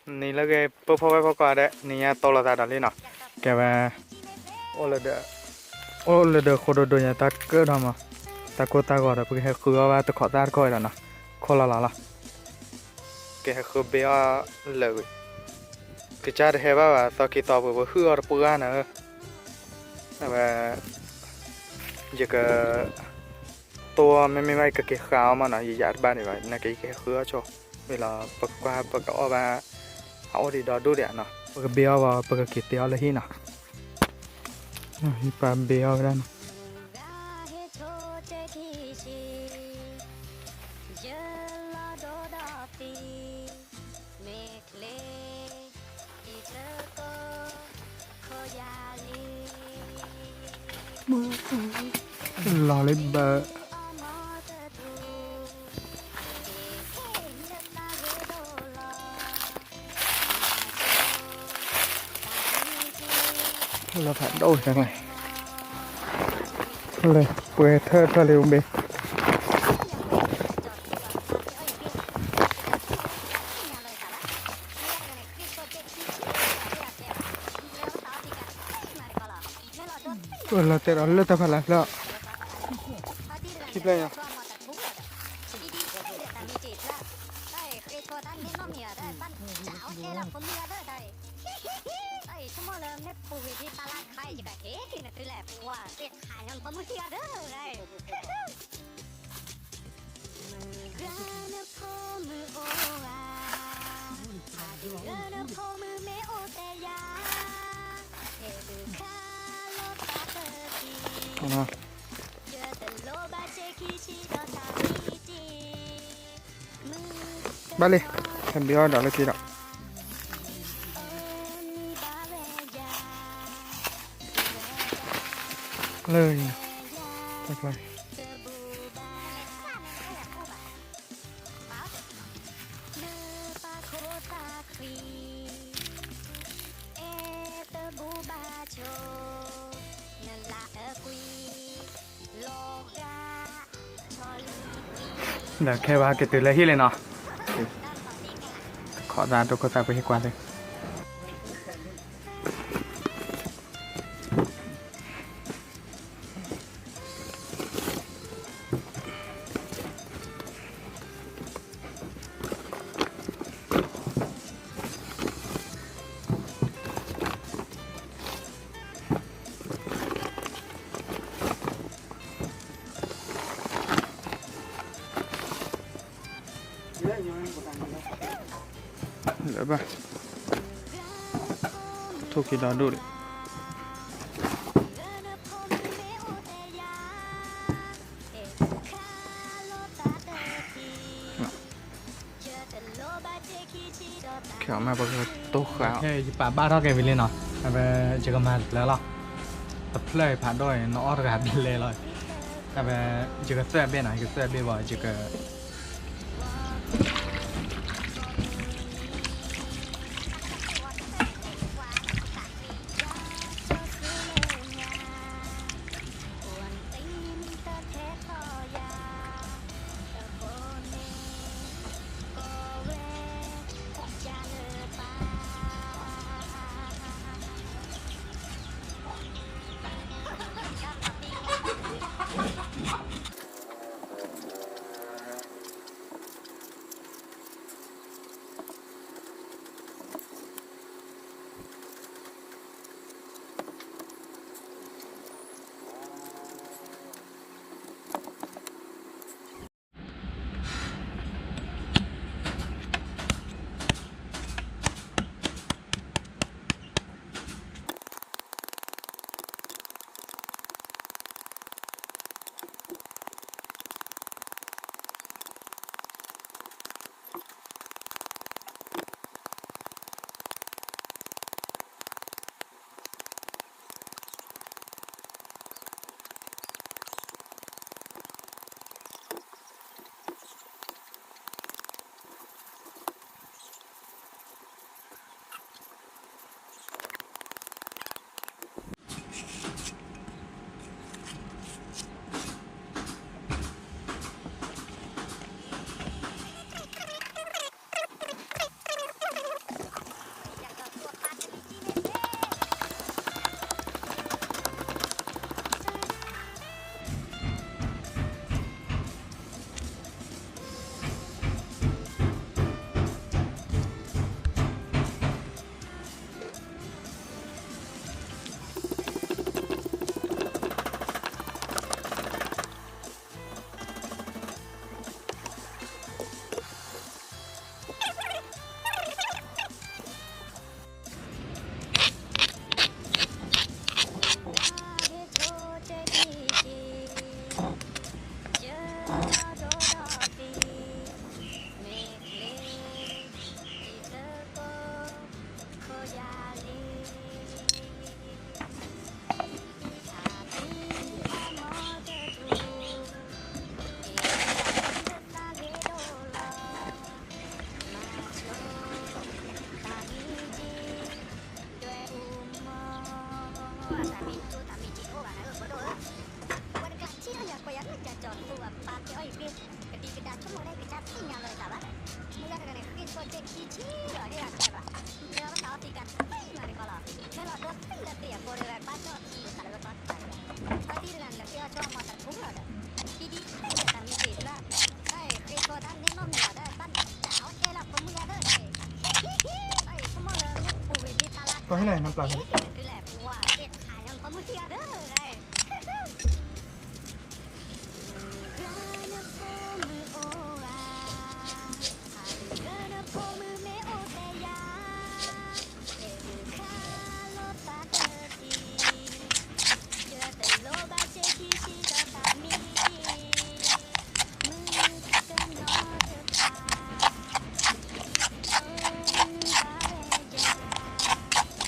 နံၤလၢဂ့ၤ ပုၢ်ဖိဝဲၢ်ဖိကိးဂၤဒဲး နံၤညါတိၢ်လိာ်သးဒီးလံနီၤ, ကဲဝဲ အိၣ်လၢဒၢး အိၣ်လၢဒၢးဃိဒိၣ်ဒိၣ်ညါတၢ်ကၢၣ်ထီၣ်မး, တၢ်ကိၢ်တၢ်ဂီၤဒီး ပကဟဲဃုအီၣ်ဘၣ်တခိးသၣ်တခိးအံၤဒီးနီၤ, ခိၣ်လီၤလီၤလီၤ, ကဟဲဃုဘ့အီၣ်လၢာ်ဝံၤ, ကစၢ်တဟဲဘၣ်ဘၣ် သီခ့သီပှဲၤ ပဟုၣ်အီၣ်တပှၢ်နၤဧၢ, အဝဲ ယက တိၢ်မ့မ့ၢ်ဘၣ် ယကက့ၤဃါအီၣ်မးနီၤ, ယယၤတဘၣ်ဒံးဘၣ် နာ်က့ယကဟဲဃုအီၣ်ဆိ, ဝံၤလီၤ ပကွၢ်ပကအီၣ်ဘၣ် အအိၣ်ဒံးဒီဒူၣ်ဒံးနီၤ, ပကဘ့အီၣ်ဘၣ် ပကက့ၤတဲအီၣ်လၢဟံၣ်နီၤ, ယပာ်ဘ့အီၣ်ဝဲဒၣ်နီၤ. လီၤလံဘၢ လၢဖးဒိၣ် လၢပှဲၤထၢၣ်ထၢၣ်လံအိၣ်ဘ့ၣ် လီၤတဲာ်ဒီးလၢတၢ်ဖးလၢ်ဖျၢၣ် ခံဖျၢၣ်ညါ ဘၣ်လံ, ဟဲဘ့အီၣ်ဒီးလၢခံဒီး, လၢ တၢ်ကျါ ဒီးခဲဘၣ်က့ၤတုၤလၢဟံၣ်လံနီၤ, ခိးသးဒိခိၣ်သးပှ့ၤဟ့ၣ်ကွၢ်သ့ လၢဘၣ် ထိၣ်က့ၤဒီဒိၣ်ဒံး ခဲအံၤမ့ၢ်ပကတိၢ်ဃာ်အီၤ, ယပာ်ဘၣ်ထီၣ်က့ၤဝံၤလံနီၤ, အဝဲယကမၤတဖျၢၣ်လီၤ, တဖျၢၣ်အံၤဖးဒိၣ်အံၤ နအီၣ်တဂၤဘျဲလီၤ, အဝဲယကသၢၣ်ဘ့ၣ်နီၤ, ယကသၢၣ်ဘ့ၣ်ဘၣ် ယက ဆၣ်မ့ၢ်ကၠိတၢ်မ့ၢ်က့ၤအိၣ်ဘၣ်နၤဧၢ ဖိဒိၣ်ဧၢ, ပှၤတကျးထံၣ်ထီၣ်ယၤ ကွၢ်ယၤလၢကၠီၤသူအပၢ်တဲအီၤအံၤဖဲ ကဒံကဒါဆိကမိၣ်လၢကစၢ်သ့ၣ်ညါလီၤအသးဘၣ်, မုၢ်ယါတဂၤန့ၣ် ဃ့ဆိက့ခံထံလီၤ ဒ်တၢ်တဲဘၣ်, မ့ၢ်အဝဲတၢ်အီသံးတၢ်သ့ၣ်ညါတကီလီၤ, မ့ၢ်လီၤဒီးသ့ၣ်လၢသ့ၣ်အဖိတဂၤ ဘၣ်ကၠီအီၤခံသးလၢဝဲကီတၢ်, အီသံးတဂၤန့ၣ် လၢဃ့အီၣ်ကၠီအမီၤ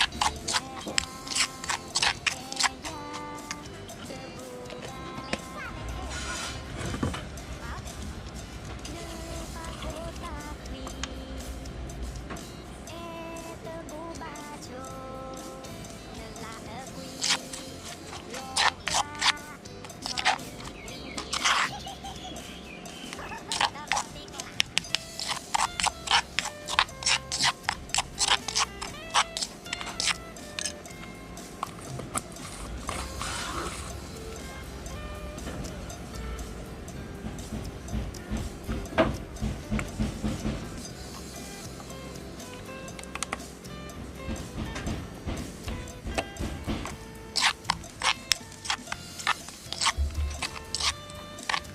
တၢ်တပူၤလီၤဒီး, ခံဒံသ့ၣ်လၢတၢ်မ့ၢ်က့ၤလၢ တၢ်ဃ့ဆိတၢ်န့ၣ်နီတ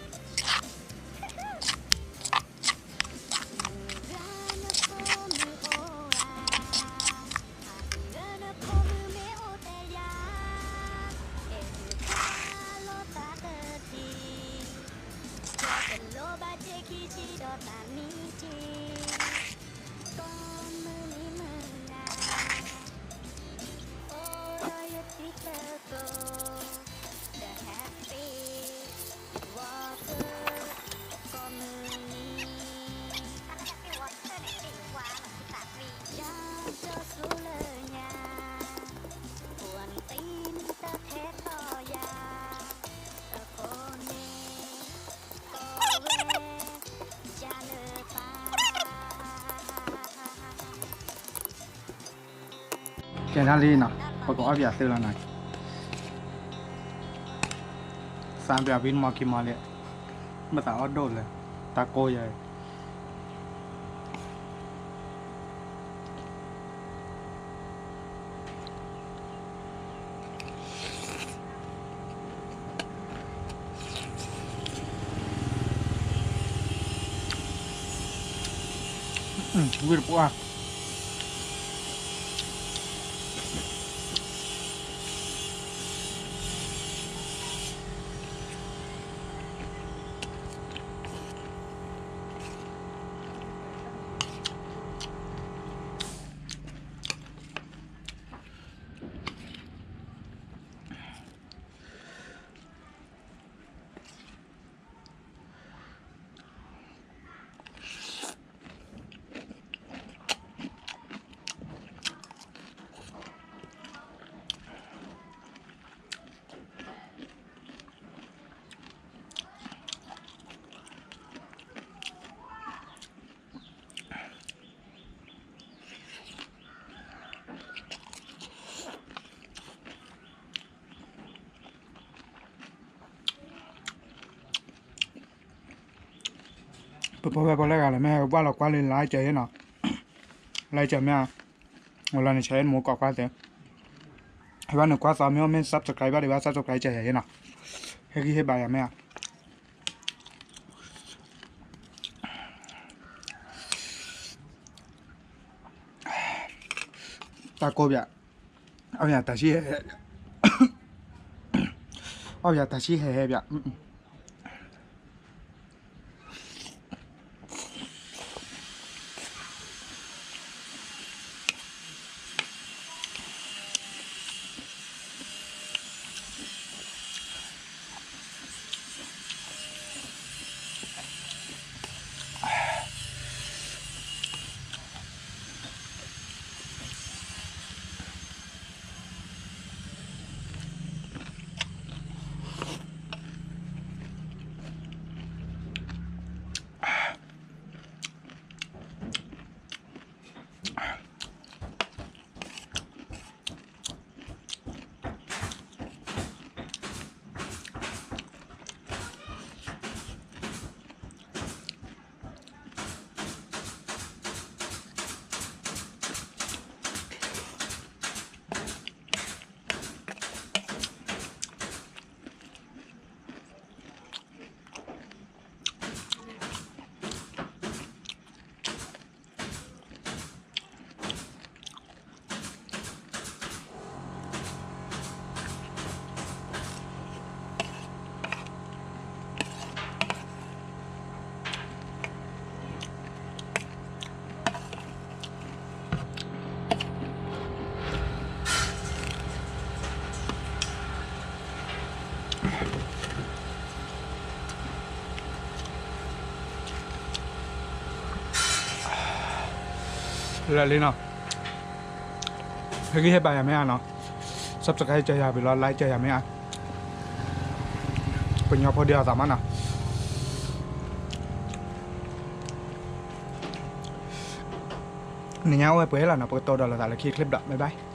မံၤဘၣ် တၢ်ဘၣ်တၢ်အီၣ်တဲလၢဖိမုၣ်ယါဒီး တၢ်ဆိကမိၣ်လၢမ့ၢ်ပူၤဝံၤဒ်တၢ်လၢ တၢ်ဟဲလၢနပျၢ် တၢ်ဟဲလၢနဖိမုၣ်ယါဒီး ကဲဒၣ်လံနီၤ ပကအီၣ်ပယၤသုလီၤနီၤ, သးပယၤဖံနမီၤကံမီၤလံ, မ့ၢ်သးအီၣ်ဒိၣ်လၢ တၢ်ကိးယၤ ဝံၢ်တပှၢ်ပဖိဝဲဖိလၢဂၤလၢမ့ၢ်ဟဲကဘၣ်လီၤကွၢ်လၢ like ကဲယဲနီၤ, like ကဲမ့ၢ်ဧါ, ဝဲလီၤန့ၣ် share မူကိးကွၢ်သ့, ဟဲဘၣ်န့ၣ်ကွၢ်သီမ့ၢ်အိၣ်မ့ၢ် subscribe ဘၣ်ဒံးဘၣ် subscribe ကဲယဲနီၤ, ဟဲဂံၢ်ဟ့ၣ်ဘါယၤမ့ၢ်ဧါ. တၢ်ကိးပယၤ, အီၣ်ပယၤတၢ်ဆံၣ်ဟဲ, အီၣ်ပယၤတၢ်ဆံၣ်ဟဲဟဲပယၤ. လၢလံနီၤ, ဟဲဂံၢ်ဟဲဘါယၤမ့ၢ်ဧါနီၤ, subscribe ကၢယၤဘၣ်လီၤ like ကၢယၤမ့ၢ်ဧါ, ပညီဖိဒ်အသးမးနီၤ, နညါအိၣ်ဝဲပှဲၤလီၤနီၤ, ပကတိၤဒီးလိာ်သးလၢခံ clip ဒီး bye bye.